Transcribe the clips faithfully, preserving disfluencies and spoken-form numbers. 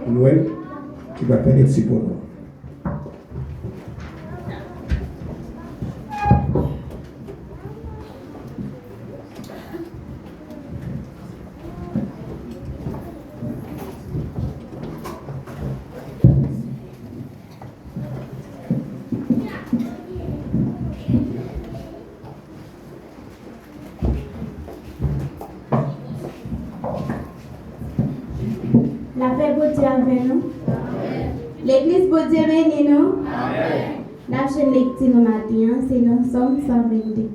Nwèl ki pral pèmèt sipò nou. Lapè Bondye avè nou. Legliz Bondye beni nou. N ap jwenn lekti nou maten an, se nan Sòm san vennde.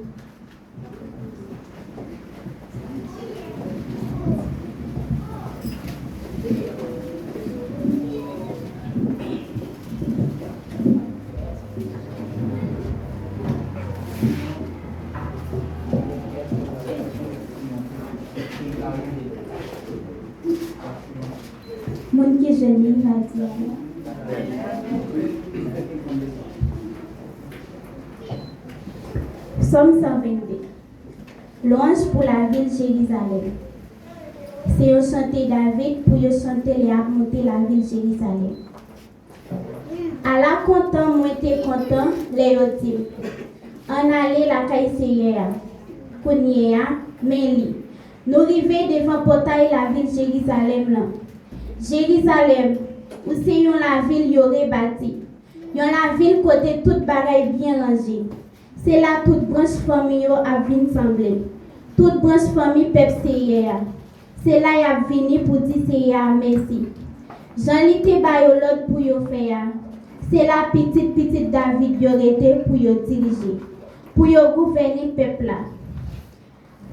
Moun ki jwenn li, va di amèn. Sòm san vennde. Lwanj pou lavil Jerizalèm. Se yon chante David pou yo chante lè y ap monte lavil Jerizalèm. Ala kontan mwen te kontan lè yo di m, ann ale lakay Seyè a. Kounye a, men li, nou rive devan pòtay lavil Jerizalèm lan. Jerizalèm, ou se yon lavil yo rebati, yon lavil kote tout bagay byen ranje. Se la tout branch fanmi yo ap vin sanble. Tout branch fanmi pèp Seyè a. Se la y ap vini pou di Seyè a mèsi. Jan li te ba yo lòd pou yo fè a, se la pitit pitit David yo rete pou yo dirije, pou yo gouvène pèp la.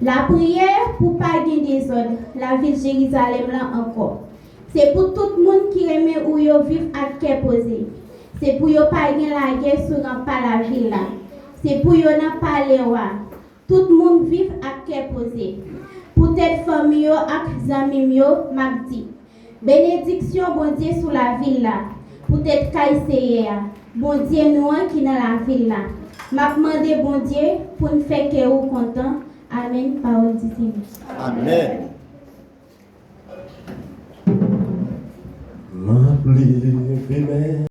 Lapriyè pou pa gen dezòd lavil Jerizalèm lan ankò. Se pou tout moun ki renmen ou yo viv ak kè poze. Se pou yo pa gen lagè sou ranpa lavil la. Se pou yo nan palè wa. Tout moun viv ak kè poze. Poutèt fanmi yo ak zanmi m yo, m ap di, benediksyon Bondye sou lavil la. Poutèt kay Seyè a, Bondye nou an ki nan lavil la. M ap mande Bondye pou n fè kè ou kontan. Amèn, pawòl di Senyè. Amèn. M ap leve men.